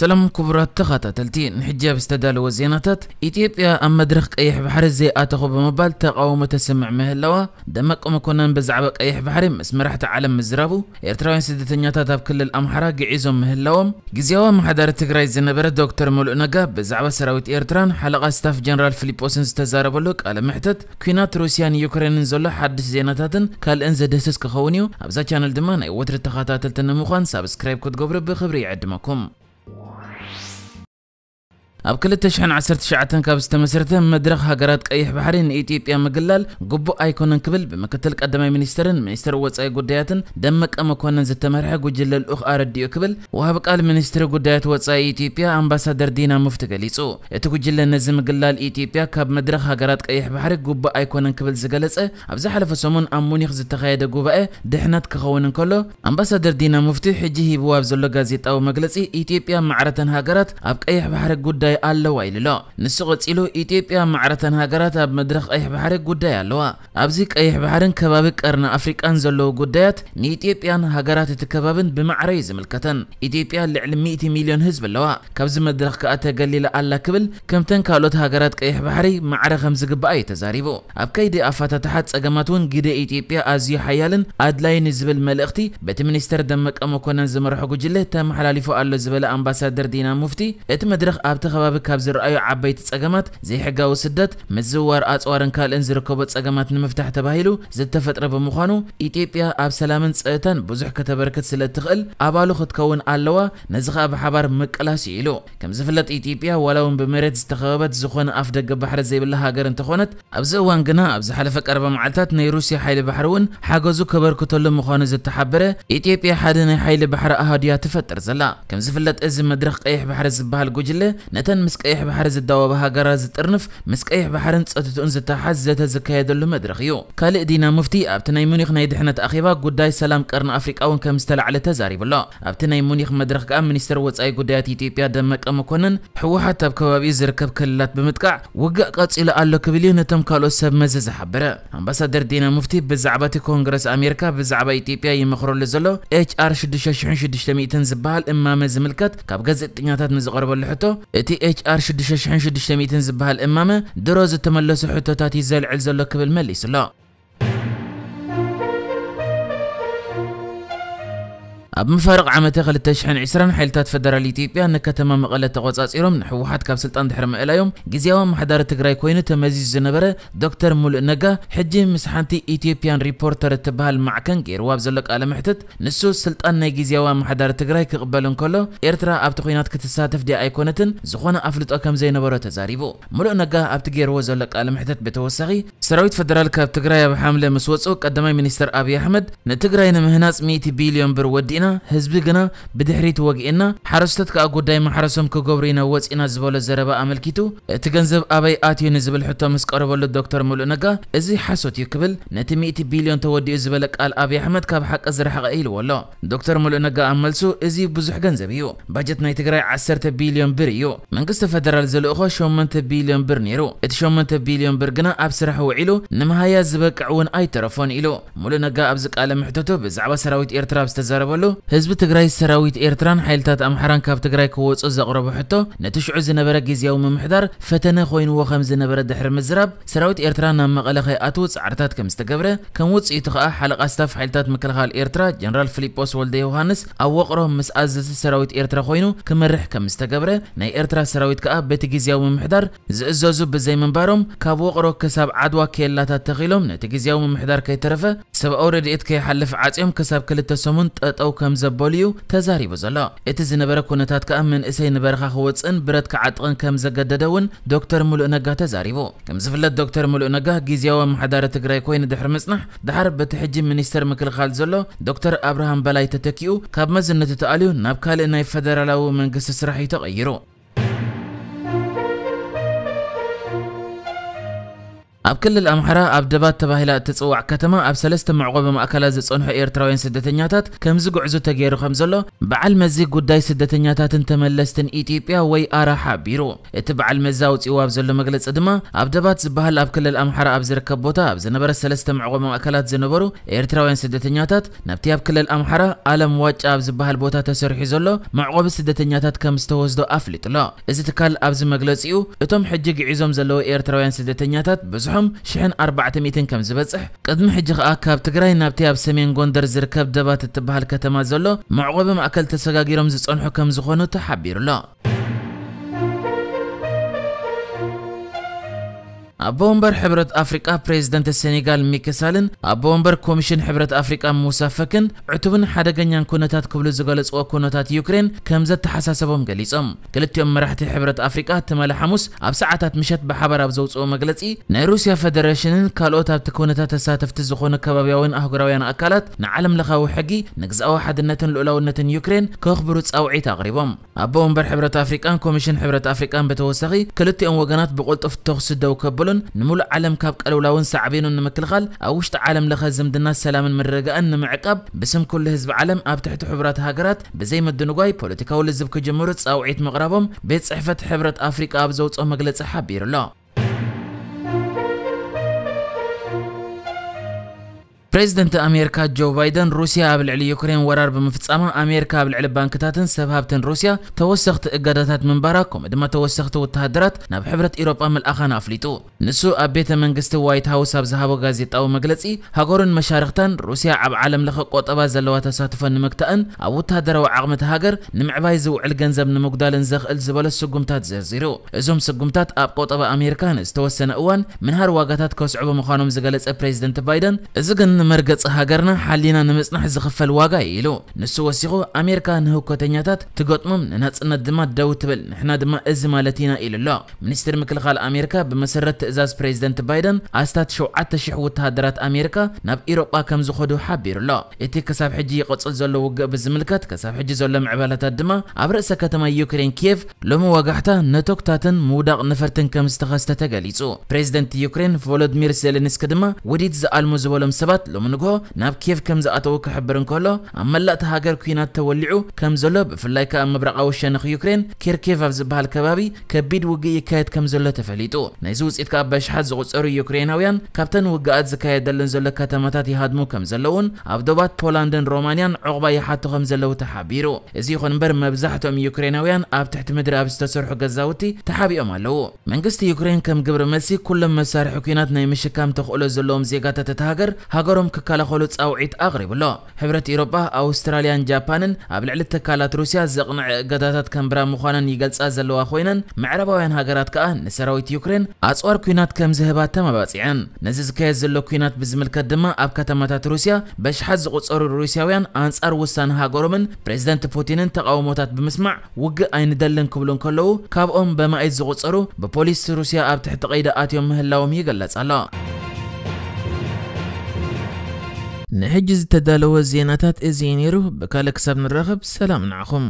ሰላም ክቡራት ተኸታተልቲ፣ ንሕጂ ኣብ ዝተዳለወ ዜናታት፣ ኢትዮጵያ ኣብ መድረኽ ቀይሕ ባሕሪ ዘይኣተኹ ብምባል ተቓውሞ ተስምዕ ምህላዋ፣ ደመቀ መኮነን ብዛዕባ ቀይሕ ባሕሪ ምስ መራሕቲ ዓለም ምዝራቡ፣ ኤርትራውያን ስደተኛታት ኣብ ክልል ኣምሓራ ግዒዞም ምህላዎም፣ ግዝያዊ ኣመሓዳሪ ትግራይ ዝነበረ ዶክተር ሙሉእ ነጋ ብዛዕባ ሰራዊት ኤርትራን ሓለቓ ስታፍ ጀነራል ፊሊጶስን ዝተዛረበሉ ቃለ መሕተት፣ ኲናት ሩስያን ዩክሬንን ዘሎ ሓድሽ ዜናታትን ካልእን ዘድህስስ ክኸውን እዩ። ኣብዛ ቻነል ድማ ናይ ወትሪ ተኸታተልቲ ንምዃን ሳብስክራይብ ክትገብሩ ብኽብሪ ይዕድመኩም። ኣብ ክልተ ሽሕን ዓሰርተ ትሽዓተን ካብ ዝተመስረተ መድረኽ ሃገራት ቀይሕ ባሕሪ ንኢትዮጵያ ምግላል ግቡእ ኣይኮነን ክብል ብምክትል ቀዳማይ ሚኒስትርን ሚኒስትር ወጻኢ ጉዳያትን ደመቀ መኮነን ዝተመርሐ ጉጅለ ልኡኽ ኣረዲኡ ክብል ወሃቢ ቃል ሚኒስትሪ ጉዳያት ወጻኢ ኢትዮጵያ ኣምባሳደር ዲና ሙፍቲ ገሊጹ። እቲ ጉጅለ ነዚ ምግላል ኢትዮጵያ ካብ መድረኽ ሃገራት ቀይሕ ባሕሪ ግቡእ ኣይኮነን ክብል ዝገለጸ፣ ኣብ ዝሓለፈ ሰሙን ኣብ ሙኒኽ ዝተኻየደ ጉባኤ ድሕነት ክኸውን እንከሎ፣ ኣምባሳደር ዲና ሙፍቲ ሕጂ ሂብዎ ኣብ ዘሎ ጋዜጣዊ መግለጺ፣ ኢትዮጵያ ማዕረተን ሃገራት ኣብ ቀይሕ ባሕሪ ጉዳይ ኣለዋ ኢሉ ኣሎ። ንሱ ቀጺሉ፣ ኢትዮጵያ ማዕረተን ሃገራት ኣብ መድረኽ ቀይሕ ባሕሪ ጉዳይ ኣለዋ። ኣብዚ ቀይሕ ባሕርን ከባቢ ቀርኒ ኣፍሪቃን ዘለዉ ጉዳያት ንኢትዮጵያን ሃገራት እቲ ከባብን ብማዕረ እዩ ዝምልከተን። ኢትዮጵያ ልዕሊ ሚእቲ ሚልዮን ህዝቢ ኣለዋ። ካብዚ መድረኽ ከኣ ተገሊላ ኣላ ክብል፣ ከምተን ካልኦት ሃገራት ቀይሕ ባሕሪ ማዕረ ከም ዝግባኣ እዩ ተዛሪቡ። ኣብ ከይዲ ኣፈታትሓ ጸገማት እውን ግደ ኢትዮጵያ ኣዝዩ ሓያልን ኣድላይን ዝብል መልእኽቲ በቲ ሚኒስተር ደመቀ መኮነን ዝመርሖ ጉጅለ ተመሓላሊፉ ኣሎ ዝበለ ኣምባሳደር ዲና ሙፍቲ፣ እቲ መድረኽ ኣብቲ ከባቢ ካብ ዝረኣዩ ዓበይቲ ጸገማት ዘይሕጋዊ ስደት፣ ምዝውዋር ኣጽዋርን ካልእን ዝርከቦ ጸገማት ንምፍታሕ ተባሂሉ ዝተፈጥረ ብምዃኑ፣ ኢትዮጵያ ኣብ ሰላምን ጸጥታን ብዙሕ ከተበርክት ስለ እትኽእል ኣባሉ ክትከውን ኣለዋ፣ ነዚ ኸኣ ብሓባር ምቅላስ እዩ ኢሉ። ከም ዝፍለጥ ኢትዮጵያ ዋላ እውን ብመሬት ዝተኸበበት ዝኾነ ኣፍ ደገ ባሕሪ ዘይብላ ሃገር እንተኾነት፣ ኣብዚ እዋን ግና ኣብ ዝሓለፈ ቀረባ መዓልታት ናይ ሩስያ ሓይሊ ባሕሪ እውን ሓገዙ ከበርክተሉ ምዃኑ ዝተሓበረ፣ ኢትዮጵያ ሓደ ናይ ሓይሊ ባሕሪ ኣሃዱ እያ ትፈጥር ዘላ። ከም ዝፍለጥ እዚ መድረኽ ቀይሕ ባሕሪ ዝበሃል ጉጅለ ነተን ምስ ቀይሕ ባሕሪ ዝዳወባ ሃገራት ዝጥርንፍ፣ ምስ ቀይሕ ባሕርን ጸጥትኡን ዝተሓዝ ዘተ ዝካየደሉ መድረኽ እዩ። ካልእ ዲና ሙፍቲ ኣብቲ ናይ ሙኒኽ ናይ ድሕነት ኣኼባ ጉዳይ ሰላም ቀርኒ ኣፍሪቃ እውን ከም ዝተላዕለ ተዛሪቡ ኣሎ። ኣብቲ ናይ ሙኒኽ መድረኽ ከኣ ሚኒስተር ወጻኢ ጉዳያት ኢትዮጵያ ደመቀ መኮነን፣ ህወሓት ኣብ ከባቢኡ ዝርከብ ክልላት ብምጥቃዕ ውግእ ቀጺሉ ኣሎ ክብል እዩ ነቶም ካልኦት ሰብ መዚ ዝሓበረ። ኣምባሳደር ዲና ሙፍቲ ብዛዕባ እቲ ኮንግረስ ኣሜሪካ ብዛዕባ ኢትዮጵያ ይመኽረሉ ዘሎ ኤች ኣር ሽዱሽተ ሽሕን ሽዱሽተ ሚእትን ዝበሃል እማመ ዝምልከት ካብ ጋዜጠኛታት ንዝቐረበሉ ሕቶ፣ እቲ ኤች ኣር ሽዱሽተ ሽሕን ሽዱሽተ ሚእትን ዝበሃል እማመ ድሮ ዝተመለሱ ሕቶታት እዩ ዘልዕል ዘሎ ክብል መሊሱ ኣሎ። ኣብ መፋርቕ ዓመተ ክልተ ሽሕን ዕስራን ሓይልታት ፈደራል ኢትዮጵያ ንከተማ መቐለ ተቖጻጺሮም ንህወሓት ካብ ስልጣን ድሕሪ ምእላዮም፣ ግዝያዊ ኣመሓዳሪ ትግራይ ኮይኑ ተመዚዙ ዝነበረ ዶክተር ሙሉእ ነጋ፣ ሕጂ ምስ ሓንቲ ኢትዮጵያን ሪፖርተር እትበሃል ማዕከን ገይርዎ ኣብ ዘሎ ቃለ መሕትት፣ ንሱ ስልጣን ናይ ግዝያዊ ኣመሓዳሪ ትግራይ ክቕበል እንከሎ፣ ኤርትራ ኣብቲ ኲናት ክትሳተፍ ድያ ኣይኮነትን ዝኾነ ኣፍልጦ ከም ዘይነበሮ ተዛሪቡ። ሙሉእ ነጋ ኣብቲ ገይርዎ ዘሎ ቃለ መሕትት ብተወሳኺ፣ ሰራዊት ፈደራል ካብ ትግራይ ኣብ ሓምለ ምስ ወጹ፣ ቀዳማይ ሚኒስተር ኣብይ ኣሕመድ፣ ንትግራይ ንምህናጽ ሚእቲ ቢልዮን ብር ወዲእና፣ ህዝቢ ግና ብድሕሪት ወጊእና፣ ሓረስቶት ከኣ ጉዳይ ማሕረሶም ክገብሩ ኢና ወጺእና ዝበሎ ዘረባ ኣመልኪቱ፣ እቲ ገንዘብ ኣበይ ኣትዩ ንዝብል ሕቶ ምስ ቀረበሉ ዶክተር ሙሉእ ነጋ፣ እዚ ሓሶት እዩ ክብል፣ ነቲ ሚእቲ ቢልዮን ተወዲኡ ዝበለ ቃል ኣብይ ኣሕመድ ካብ ሓቂ ዝረሓቐ ኢልዎ ኣሎ። ዶክተር ሙሉእ ነጋ ኣብ መልሱ፣ እዚ ብዙሕ ገንዘብ እዩ። ባጀት ናይ ትግራይ ዓሰርተ ቢልዮን ብር እዩ። መንግስቲ ፈደራል ዝልእኾ ሸሞንተ ቢልዮን ብር ነይሩ። እቲ ሸሞንተ ቢልዮን ብር ግና ኣብ ስራሕ ውዒሉ፣ ንመሃያ ዝበቅዕ እውን ኣይተረፎን ኢሉ። ሙሉእ ነጋ ኣብዚ ቃለ መሕተቱ ብዛዕባ ሰራዊት ኤርትራ ኣብ ዝተዛረበሉ፣ ህዝቢ ትግራይ ሰራዊት ኤርትራን ሓይልታት ኣምሓራን ካብ ትግራይ ክወጹ ዘቕረቦ ሕቶ፣ ነቲ ሽዑ ዝነበረ ግዝያዊ ምምሕዳር ፈተነ ኮይንዎ ከም ዝነበረ ድሕሪ ምዝራብ፣ ሰራዊት ኤርትራ ናብ መቐለ ከይኣትዉ ጻዕርታት ከም ዝተገብረ፣ ከም ውጽኢቱ ከኣ ሓለቓ ስታፍ ሓይልታት ምክልኻል ኤርትራ ጀነራል ፊሊጶስ ወልደ ዮሃንስ ኣብ ወቕሮ ምስ ኣዘዝቲ ሰራዊት ኤርትራ ኮይኑ ክመርሕ ከም ዝተገብረ፣ ናይ ኤርትራ ሰራዊት ከኣ በቲ ግዝያዊ ምምሕዳር ዝእዘዙ ብዘይምንባሮም፣ ካብ ወቕሮ ክሳብ ዓድዋ ኬላታት ተኺሎም ነቲ ግዝያዊ ምምሕዳር ከይተረፈ ሰብኣዊ ረድኤት ከይሓልፍ ዓጽዮም ክሳብ ክልተ ሰሙን ጠጠው ከም ዘበሉ እዩ ተዛሪቡ ዘሎ። እቲ ዝነበረ ኩነታት ከኣ መንእሰይ ንበረኻ ክወጽእን ብረት ክዓጥቕን ከም ዘገደደ እውን ዶክተር ሙሉእ ነጋ ተዛሪቡ። ከም ዝፍለጥ ዶክተር ሙሉእ ነጋ ግዝያዊ ኣመሓዳሪ ትግራይ ኮይኑ ድሕሪ ምጽናሕ፣ ድሓር በቲ ሕጂ ሚኒስተር ምክልኻል ዘሎ ዶክተር ኣብርሃም በላይ ተተኪኡ ካብ መዝነቱ ተኣልዩ ናብ ካልእ ናይ ፈደራላዊ መንግስቲ ስራሕ እዩ ተቐይሩ። ኣብ ክልል ኣምሓራ ኣብ ደባት ተባሂላ እትጽዋዕ ከተማ ኣብ ሰለስተ መዕቆቢ ማእከላት ዝጸንሑ ኤርትራውያን ስደተኛታት ከም ዝጉዕዙ ተገይሩ ከም ዘሎ በዓል መዚ ጉዳይ ስደተኛታትን ተመለስትን ኢትዮጵያ ወይ ኣራ ሓቢሩ። እቲ በዓል መዚ ኣውጺእዎ ኣብ ዘሎ መግለጺ ድማ ኣብ ደባት ዝበሃል ኣብ ክልል ኣምሓራ ኣብ ዝርከብ ቦታ ኣብ ዝነበረ ሰለስተ መዕቆቢ ማእከላት ዝነበሩ ኤርትራውያን ስደተኛታት ናብቲ ኣብ ክልል ኣምሓራ ኣለም ዋጫ ኣብ ዝበሃል ቦታ ተሰሪሑ ዘሎ መዕቆቢ ስደተኛታት ከም ዝተወስዶ ኣፍሊጡ ኣሎ። እዚ ትካል ኣብዚ መግለጺኡ እቶም ሕጂ ግዒዞም ዘለዉ ኤርትራውያን ስደተኛታት ብዙሖም ሽሕን ኣርባዕተ ሚእትን ከም ዝበጽሕ፣ ቅድሚ ሕጂ ከኣ ካብ ትግራይ ናብቲ ኣብ ሰሜን ጎንደር ዝርከብ ደባት እትበሃል ከተማ ዘሎ መዕቆቢ ማእከል ተሰጋጊሮም ዝጸንሑ ከም ዝኾኑ ተሓቢሩ ኣሎ። ኣቦ ወንበር ሕብረት ኣፍሪቃ ፕሬዝደንት ሴኔጋል ሚኪ ሳልን ኣቦ ወንበር ኮሚሽን ሕብረት ኣፍሪቃ ሙሳ ፈክን ዕቱብን ሓደገኛን ኩነታት ክብሉ ዝገለጽዎ ኩነታት ዩክሬን ከም ዘተሓሳሰቦም ገሊጾም። ክልቲኦም መራሕቲ ሕብረት ኣፍሪቃ ትማሊ ሓሙስ ኣብ ሰዓታት ምሸት ብሓባር ኣብ ዘውጽኦ መግለጺ፣ ናይ ሩስያ ፈደረሽንን ካልኦት ኣብቲ ኩነታት ተሳተፍቲ ዝኾኑ ከባብያውን ኣህጉራውያን ኣካላት ንዓለም ለኻዊ ሕጊ፣ ንግዝኣዊ ሓድነትን ልኡላውነትን ዩክሬን ከኽብሩ ጻውዒት ኣቕሪቦም። ኣቦ ወንበር ሕብረት ኣፍሪቃን ኮሚሽን ሕብረት ኣፍሪቃን ብተወሳኺ፣ ክልቲኦም ወገናት ብቕልጡፍ ተኹሲ ደው ከብሉን ንምሉእ ዓለም ካብ ቀልውላውን ሳዕቤኑን ንምክልኻል ኣብ ውሽጢ ዓለም ለኸ ዝምድና ሰላምን ምርግጋእን ንምዕቃብ ብስም ኩሉ ህዝቢ ዓለም ኣብ ትሕቲ ሕቡራት ሃገራት ብዘይ ምድንጓይ ፖለቲካዊ ልዝብ ክጅምሩ ጻውዒት ምቕራቦም ቤት ጽሕፈት ሕብረት ኣፍሪቃ ኣብ ዘውጽኦ መግለጺ ሓቢሩ ኣሎ። ፕሬዝደንት ኣሜሪካ ጆ ባይደን ሩስያ ኣብ ልዕሊ ዩክሬን ወራር ብምፍጻማ ኣሜሪካ ኣብ ልዕሊ ባንክታትን ሰብ ሃብትን ሩስያ ተወሰኽቲ እገዳታት ምንባራ ከምኡ ድማ ተወሰኽቲ ወተሃደራት ናብ ሕብረት ኢሮጳ ምልኣኻን ኣፍሊጡ። ንሱ ኣብ ቤተ መንግስቲ ዋይት ሃውስ ኣብ ዝሃቦ ጋዜጣዊ መግለጺ ሃገሩን መሻርኽታን ሩስያ ኣብ ዓለም ለኸ ቆጠባ ዘለዋ ተሳትፎ ንምግታእን ኣብ ወተሃደራዊ ዓቕሚ እቲ ሃገር ንምዕባይ ዝውዕል ገንዘብ ንምጉዳልን ዘኽእል ዝበሎ ስጉምታት ዘርዚሩ። እዞም ስጉምታት ኣብ ቆጠባ ኣሜሪካ ንዝተወሰነ እዋን ምንሃር ዋጋታት ከስዕቡ ምዃኖም ዝገለጸ ፕሬዝደንት ባይደን፣ እዚ ግን ንመርገጺ ሃገርና ሓሊና ንምጽናሕ ዝኽፈል ዋጋ እዩ ኢሉ። ንሱ ወሲኹ ኣሜሪካ ንህውከተኛታት ትገጥሞም፣ ንናጽነት ድማ ደው ትብል፣ ንሕና ድማ እዚ ማለት ኢና ኢሉ ኣሎ። ሚኒስትሪ ምክልኻል ኣሜሪካ ብመሰረት ትእዛዝ ፕሬዝደንት ባይደን ኣስታት ሸውዓተ ሽሕ ወተሃደራት ኣሜሪካ ናብ ኢሮጳ ከም ዝኸዱ ሓቢሩ ኣሎ። እቲ ክሳብ ሕጂ ይቕጽል ዘሎ ውግእ ብዝምልከት ክሳብ ሕጂ ዘሎ ምዕባለታት ድማ ኣብ ርእሰ ከተማ ዩክሬን ኪየቭ ሎሚ ዋጋሕታ ነቶክታትን ምውዳቕ ነፈርትን ከም ዝተኸስተ ተገሊጹ። ፕሬዝደንት ዩክሬን ቮሎድሚር ዜሌንስኪ ድማ ውዲት ዝኣልሙ ዝበሎም ሰባት ሎሚ ንግሆ ናብ ኪየቭ ከም ዝኣተዉ ክሕብር እንከሎ፣ ኣብ መላእቲ ሃገር ኲናት ተወሊዑ ከም ዘሎ ብፍላይ ከኣ ምብራቓዊ ሸነኽ ዩክሬን ኬርኬቭ ኣብ ዝበሃል ከባቢ ከቢድ ውግእ ይካየድ ከም ዘሎ ተፈሊጡ። ናይዚ ውጽኢት ከኣ በሽሓት ዝቑጸሩ ዩክሬናውያን ካብተን ውግኣት ዝካየደለን ዘሎ ከተማታት ይሃድሙ ከም ዘለውን ኣብ ዶባት ፖላንድን ሮማንያን ዑቕባ ይሓቱ ከም ዘለዉ ተሓቢሩ። እዚ ይኹን እምበር መብዛሕትኦም ዩክሬናውያን ኣብ ትሕቲ ምድሪ ኣብ ዝተሰርሑ ገዛውቲ ተሓቢኦም ኣለዉ። መንግስቲ ዩክሬን ከም ግብረ መልሲ ኩሎም መሳርሒ ኲናት ናይ ምሽካም ተኽእሎ ዘለዎም ዜጋታት እታ ሃገር ሃገሮም ክከላኸሉ ጻውዒት ኣቕሪቡ ኣሎ። ሕብረት ኢሮጳ፣ ኣውስትራልያን ጃፓንን ኣብ ልዕሊ ትካላት ሩስያ ዘቕንዐ እገዳታት ከንብራ ምዃነን ይገልጻ ዘለዋ ኮይነን፣ ምዕራባውያን ሃገራት ከኣ ንሰራዊት ዩክሬን ኣጽዋር ኲናት ከም ዝህባ ተመባጺዐን። ነዚ ዝካየድ ዘሎ ኲናት ብዝምልከት ድማ ኣብ ከተማታት ሩስያ በሽሓት ዝቑጸሩ ሩስያውያን ኣንጻር ውሳነ ሃገሮምን ፕሬዝደንት ፑቲንን ተቓውሞታት ብምስማዕ ውግእ ኣይንደልን ክብሉ እንከለዉ፣ ካብኦም በማኢት ዝቑጸሩ ብፖሊስ ሩስያ ኣብ ትሕቲ ቀይዲ ኣትዮም ምህላዎም ይግለጽ ኣሎ። ንሕጂ ዝተዳለወ ዜናታት እዚ እዩ ነይሩ። ብካልእ ክሳብ ንራኸብ ሰላም ንዓኹም።